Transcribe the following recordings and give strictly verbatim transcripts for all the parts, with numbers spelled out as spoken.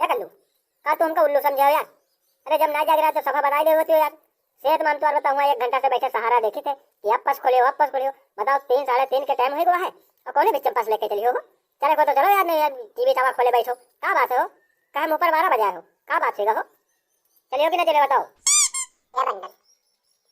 क्या कर लूँ? का तू हमका उल्लू समझे हो यार? अरे, जब ना जाग रहा तो सफा बताई दे होती हो यार। सेठ मान तो यार बताऊँ, एक घंटा से बैठे सहारा देखी थे कि अब पस खोलियो, अब पस खोलियो। बताओ, तीन, साढ़े तीन के टाइम हो गया है और कौने बीच में पस लेके चली हो? चले को तो चलो यार, नहीं यार, टीवी चावा खोले बैठो, का बात है हो? कहे मुँह पर बारह बजा हो, का बात है हो? चलियो कि ना चले बताओ? ए बंदर,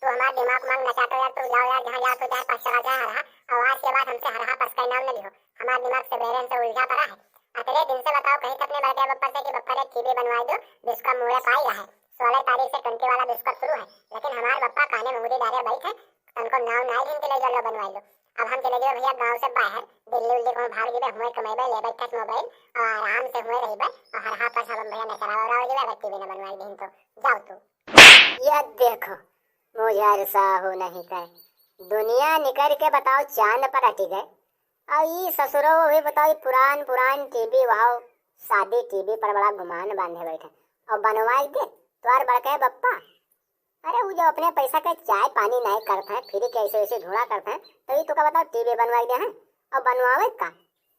तू हमार दिमाग उमाग नचातो यार, तू जाओ यार, जहाँ जाओ तू, चाहे पस चला, चाहे हरहा, और आज के बाद हमसे हरहा पस का नाम न लिहो। हमार दिमाग से बेरहन से उलझा पड़ा है। अतरे दिन से बताओ, कहीं तो अपने बड़के बप्पा से कि बप्पा रे टीवी बनवाई दो, बिस्कुट मुहूर्त आई रहा है, सोलह तारीख से ट्वेंटी वाला बिस्कुट शुरू है, लेकिन हमार बप्पा काने मुंगरी डारे बैठे, तनको नाव नाई दिन के ले जाओ बनवाई लो। अब हम चले जाओ भैया गाँव से बाहर, दिल्ली उल्ली कहूँ भाग जीबे, हुए कमेबे, लेबे टच मोबाइल और आराम से हुए रहिबे, और हरहा पस हम भैया नचरावा उरावा जीबे, अगर टीवी न बनवाई दिन तो। जाओ तू। ये देखो, मुझर साहू नहीं कहे, दुनिया निकर के बताओ चांद पर अटी गए। और ई ससुरो भी बताओ, ई पुरान पुरान टीवी, वहाव शादी टीवी पर बड़ा गुमान बांधे बैठे। और बनवाई दे तोर बड़के बप्पा। अरे, उ जो अपने पैसा के चाय पानी नहीं करत है, फ्री के ऐसे ऐसे झूड़ा करत है, तो ई तुका बताओ टीवी बनवाई दे हैं? और बनवावे का?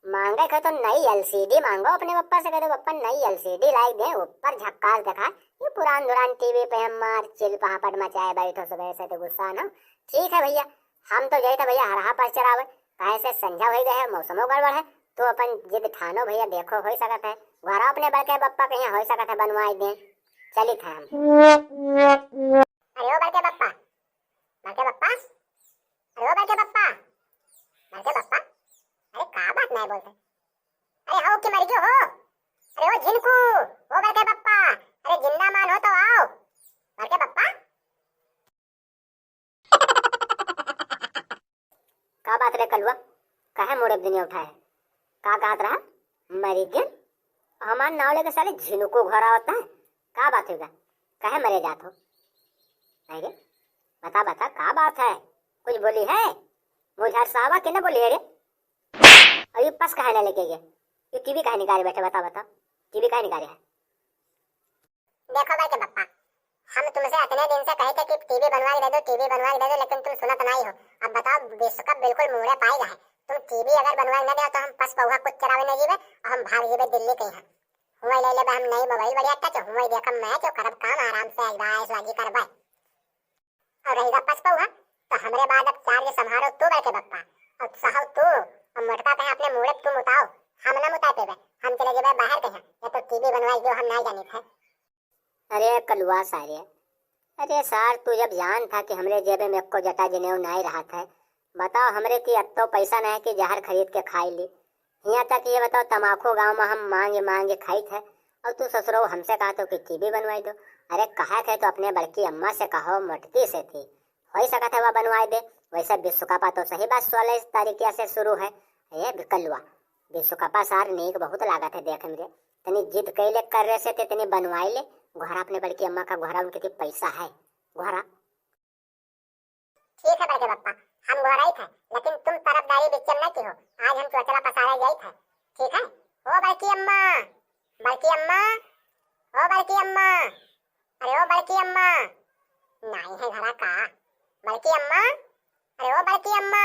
मांगे के तो नई एलसीडी मांगो अपने बप्पा से, कह दो, "बप्पा, नई एलसीडी लाई दे, ऊपर झक्कास दिखाए। ये पुरान दुरान टीवी पे हम मार चिल पहापट मचाए बैठो, सुबह से तो गुस्सा ना।" ठीक है भैया, हम तो जाइत है भैया हरहा पस चरावे, काहे से संझा होई गए है, मौसमो गड़बड़ है। तू अपन जिद ठानो भैया, देखो होई सकत है घरा अपने बड़के बप्पा के यहाँ होई सकत है बनवाई दे। चलित है हम। अरे ओ बड़के बप्पा, बड़के बप्पा, अरे ओ बड़के बप्पा, बड़के बप्पा, अरे का बात नहीं बोलते? अरे हो कि मर गयो हो? अरे ओ झिनकू, ओ बड़के बप्पा, अरे जिंदा मान हो तो आओ, बड़के बप्पा। का बात रे कलुआ, काहे मोड़े दिन उठा है? का कहत रहा? मरी गेन? हमार नाव लेके साले झिनुको घर आवत है। का बात होगा? काहे मरे जात हो? अरे, बता, बता, का बात है? कुछ बोली है? मुझे सावा के ना बोली है रे? और ये पस काहे ना लेके गए? ये टीवी काहे निकाले बैठे? बता, बता, टीवी काहे निकाले है? देखो बड़के बप्पा, हम तुमसे अतने दिन से कहे थे कि टीवी बनवा के दे दो, टीवी बनवा के दे दो, लेकिन तुम सुनत नहीं हो। अब बताओ, विश्व कप बिल्कुल मुहूर्त आएगा है, तुम टीवी अगर बनवा के न दे तो हम पस पौहा कुछ चरावे न जीवे और हम भाग जीवे दिल्ली कहीं। हुए ले लेबे हम नई मोबाइल बढ़िया टच, हुए देखब मैच और करब काम आराम से, ऐश वाजी करबे। और रही पस पौहा, तो हमरे बाद अब चार्ज संभारो तू बड़के बप्पा, और सहो तू, और मोटका कहे अपने मुहूर्त तू मुताओ, हम ना मुता पेबे, हम चले जेबे बाहर कहीं, या तो टीवी बनवाई दो, हम नहीं जानित है। अरे कलुआ सारे, अरे सार, तू जब जान था कि हमरे जेबे में एको जटा जनेऊ नाई रहत है, बताओ, हमरे की अत्तो पैसा नहीं कि जहर खरीद के खाई ली। हियाँ तक ये बताओ, तमाखू गाँव में हम मांगे मांगे खाइत है, और तू ससुरो हमसे कहत हो कि टीवी बनवाई दो। अरे कहे थे तो अपने बड़की अम्मा से कहो, मोटकी से थी, होई सकत है वह बनवाई दे। वैसे विश्व कपा तो सही बात सोलह तारीखिया से शुरू है। ए बिकलुआ, विश्व कपा सार नीक बहुत लागत है देखे में रे। तनी जिद कैले कर रहे से ते तनी बनवाई ले। घोरा अपने बड़की अम्मा का घोरा, उनके थी पैसा है। घोरा। ठीक है बड़के बप्पा, हम घोराई थे, लेकिन तुम तरफदारी बिच्चम न की हो। आज हम चोचला पसारे जाई थे, ठीक है? ओ बड़की अम्मा, बड़की अम्मा, ओ बड़की अम्मा, अरे ओ बड़की अम्मा, नाई है घरा का? बड़की अम्मा, अरे ओ बड़की अम्मा।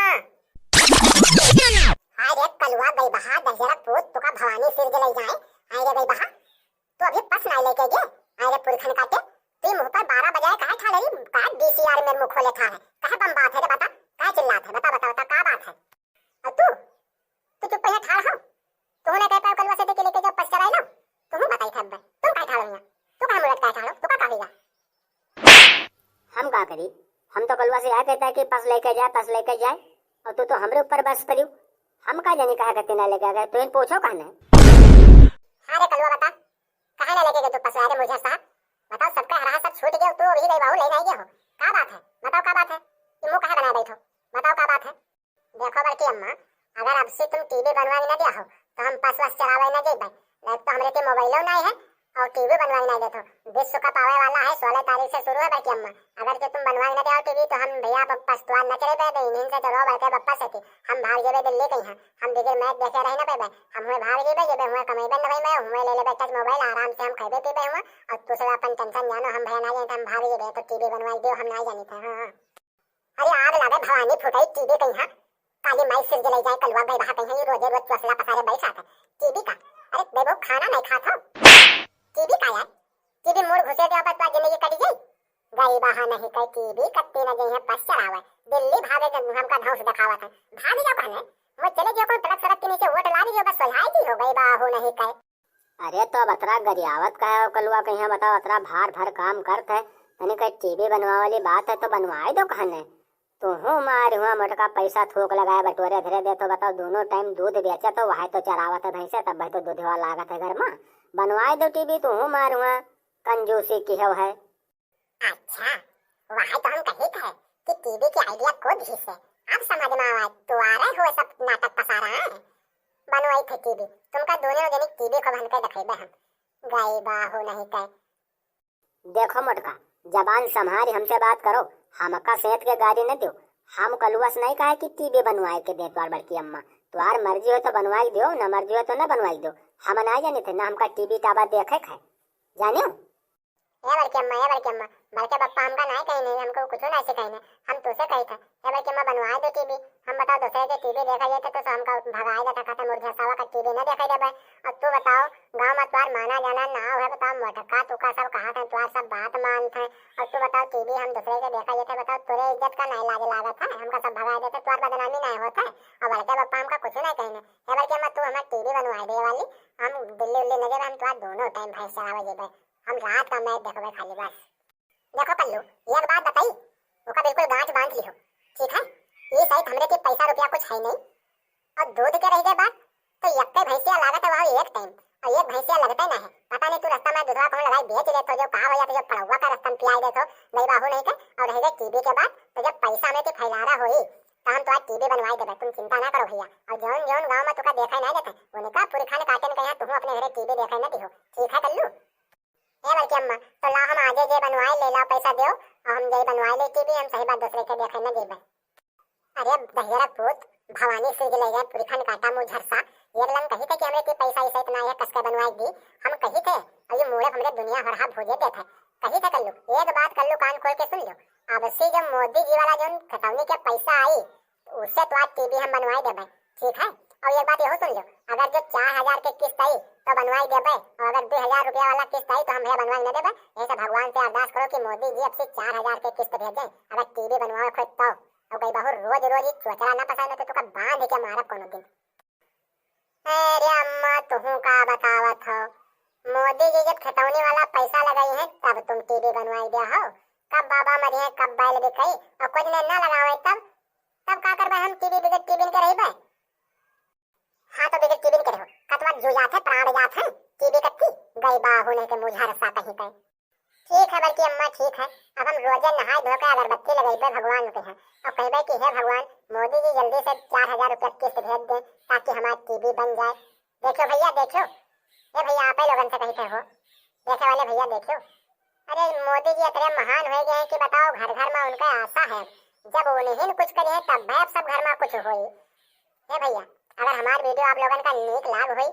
हाय रे कलुआ गई बहा, दहिजरा पूत, तुका भवानी सिर जलाई जाए। हाय रे गई बहा, तू अभी पस नाई लेके गे। हाय रे पुरखन काटे, तू मुंह पर बारह बजाए काहे ठाड़े री? काहे डीसीआर में मुंह खोले ठाड़ है? काहे बम बात है रे, बता, काहे चिल्लात है? बता, बता, बता, का बात है? और तू, तू चुप यहाँ ठाड़ हो। तू ने कह पाओ कलुआ से देखे लेके जब पस चलाई लो, तू बताई था अब, तुम काहे ठाड़ हो यहाँ? तू काहे मुरत काहे ठाड़ हो? तू का कहेगा? हम का करी? हम तो कलुआ से यह कहता है कि पस लेके जाए, पस लेके जाए, और तू तो हमरे ऊपर बस पड़ी। हम का जानी कहा करते ना लेके आ गए, तू इन पूछो कहने। हाँ रे कलुआ बता, काहे ना लेके गए तू पसवारे मुझे साहब? बताओ, सबका हरहा सब छूट गया, तू अभी गई बाहु ले नहीं गए हो, का बात है? बताओ का बात है? ये मुंह काहे बनाए बैठो? बताओ का बात है? देखो बड़की अम्मा, अगर अब से तुम टीवी बनवा के ना दिया हो, तो हम पस वस चरावे ना जेबे। लाइक तो हमरे के मोबाइलो नहीं है और टीवी बनवा के ना देत हो। विश्व कप आवे वाला है, सोलह तारीख से शुरू है बड़की अम्मा। अगर के तुम बनवा के ना दिया हो टीवी, तो हम भैया प-, पसतुआ न चले दे, इन्हीं से चलो बड़के बप्पा से थी। हम भाग जेबे दिल्ली कहीं है, हम बिगर मैच देखे रह ना पेबे। हम हुए भाग जेबे, जेबे हुए कमेबे न भाई, मैं हुए ले लेबे टच मोबाइल, आराम से हम खाइबे पीबे हुए, और तू सब अपन टेंशन जानो, हम भैया ना जाए, हम भाग जेबे, तो टीवी बनवाई दियो, हम ना जानी थे। हाँ, हाँ। अरे आग लागे भवानी फुटाई टीवी कहीं है, काली माई सिर जलाई जाए, कलुआ गई बहा कहीं है, ये रोजे रोज चोसला पसारे बैठ आता है। टीवी का? अरे बेबू खाना नहीं खात हो? हाँ, नहीं कहे टीवी कत्ती न जइहे बस चलावे, दिल्ली भागे जब हमका धौंस देखावत है, भाग जाओ कहने, वो चले जो कौन ट्रक सड़क के नीचे वोट ला दीजिए, बस सुलझाई दी हो गई बाहू नहीं कहे। अरे तो अब अतरा गरियावत काहे हो कलुआ, कहिया बताओ, अतरा भार भर काम करत है, तनी कहे टीवी बनवा वाली बात है तो बनवाई दो कहने। तुहूँ मार हुआ मोटका पैसा थोक लगाए बटोरे धरे दे तो बताओ, दोनों टाइम दूध बेचे तो वह तो चरावत है भैंसे, तब भाई तो दूधवा लागत है घर में, बनवाई दो टीवी तुहूँ मार हुआ, कंजूसी की हो है। अच्छा, वही तो हम कही थे कि टीवी के आइडिया को दी से। अब समझ में आवा, तुम्हारे हुए सब नाटक पसारा है। बनवाई थे टीवी, तुमका दोनों जने टीवी को भन के दिखाई हम। गई बाहू नहीं कहे। देखो मोटका, जबान संभारी हमसे बात करो, हमका सेठ के गारी न दियो। हम कलुआ से नहीं कहे कि टीवी बनवाए के दे तुम्हार बड़की अम्मा। तुम्हार मर्जी हो तो बनवाई दियो, न मर्जी हो तो न बनवाई दो। हम ना जाने थे, ना हमका टीवी टावर देखे थे, जानियो। ए बड़की अम्मा, ए बड़की अम्मा, बड़के पप्पा हमका नाय कही नहीं, हमको कुछ ना सिखाई नहीं, हम तुसे कही था। ए बड़की अम्मा, बनवाए दे टीवी, हम बताओ दूसरे के टीवी देखा जाए तो, तो हमका भगाए देता, कहता मुर्झा सावा का टीवी न देखा देबे। और तू बताओ, गाँव में तुम्हार माना जाना ना हो, बताओ मोटका तू का सब कहा था, तुम्हार सब बात मान थे। और तू बताओ टीवी हम दूसरे के देखा जाए तो, बताओ तोरे इज्जत का नहीं लाज लागत है, हमका सब भगाए देते, तुम्हार बदनामी नहीं होता है। और बड़के पप्पा हमका कुछ नहीं कही नहीं। ए बड़की अम्मा, तू हमार टीवी बनवाए दे वाली, हम दिल्ली उल्ली न जेबे, हम तुम्हार दोनों टाइम भैंस चरावे जेबे। हम रात का मैच देखबे खाली बस। देखो कल्लू, एक बात बताई, ओका बिल्कुल गांठ बांध लिहो, ठीक है? ई साइड हमरे के पैसा रुपया कुछ है नहीं, और दूध के रह गए बात, तो यक्के भैंसिया लागत है वहाँ एक टाइम, और एक भैंसिया लगते ना है। पता नहीं तू रास्ता में दूधवा कहूँ लगाई बेच लेत हो, जो का हो जात, जो पड़ौवा का रास्ता में पियाई देत हो, गई बाहू नहीं के। और रह गए टीवी के बात, तो जब पैसा हमरे के फैलारा होई, तो हम तुम्हार टीवी बनवाई देबे, तुम चिंता ना करो भैया। और जौन जौन गाँव में तुका देखा ना जाता, उनका पुरखा ने काटन कहे, तुम अपने घरे टीवी देखा ना दिहो, ठीक है कल्लू? ए बड़की अम्मा, तो ला हम आजे जे बनवाए ले ला, पैसा देओ, और हम जे बनवाए ले टीवी, हम सही बात दूसरे के देखे न जेबे। अरे दहिजरा पूत, भवानी सूझ ले गए, पुरखन काटा मुँह झरसा, ये लन कही थे कि हमरे के पैसा ऐसा इतना है, कसके बनवाए दी, हम कही थे, और ये मूड़े हमरे दुनिया हर हाथ भूजे देते। कही थे कल्लू, एक बात कल्लू कान खोल के सुन लो, अब से जब मोदी जी वाला जौन खतौनी के पैसा आई, उससे तो आज टीवी हम बनवाई देबे, ठीक है? और एक बात यहो सुन लो, अगर जो चार हजार के किस्त आई तो बनवाई देबे, और अगर दो हजार रुपया वाला किस्त आई तो हम भैया बनवाई न देबे। ऐसे भगवान से अरदास करो कि मोदी जी अब से चार हजार के किस्त भेजे, अगर टीवी बनवावे खोज तो। और गई बहू रोज रोज ही चोचला ना पसंद है तो तुका बांध के मारब कोनो दिन। अरे अम्मा, तुहू का बतावत हो, मोदी जी जब खतौनी वाला पैसा लगाई है तब तुम टीवी बनवाई दिया हो। कब बाबा मरे हैं, कब बैल बिकाई, और कुछ नहीं ना लगावे तब, तब का करबे हम टीवी बिगड़ टीवी के रहिबे? हाँ तो बिगड़ टीवी के रहो, कतवा जू जात है, प्राण जात है, टीवी कत्ती गई बाहू नहीं के मुझा रसा कहीं पे। ठीक है बड़की अम्मा, ठीक है, अब हम रोजे नहाए धो के अगरबत्ती लगेबे भगवान के यहाँ और कहबे कि हे भगवान, मोदी जी जल्दी से चार हजार रुपया किस्त भेज दें ताकि हमार टीवी बन जाए। देखियो भैया, देखियो, ए भैया, आप ही लोगन से कही थे हो, देखे वाले भैया, देखियो, अरे मोदी जी इतने महान हो गए हैं कि बताओ, घर घर में उनका आशा है, जब उन्हीं कुछ करिए तब भाई सब घर में कुछ होई। हे भैया, अगर हमार वीडियो आप लोगन का नीक लाग होई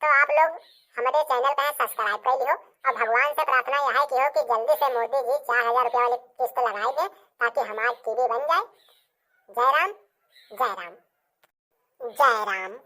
तो आप लोग हमारे चैनल का सब्सक्राइब कर लिहो और भगवान से प्रार्थना यह है कि हो कि जल्दी से मोदी जी चार हजार रुपया वाली किस्त लगाई दें ताकि हमार टीवी बन जाए। जय राम, जय राम, जय राम।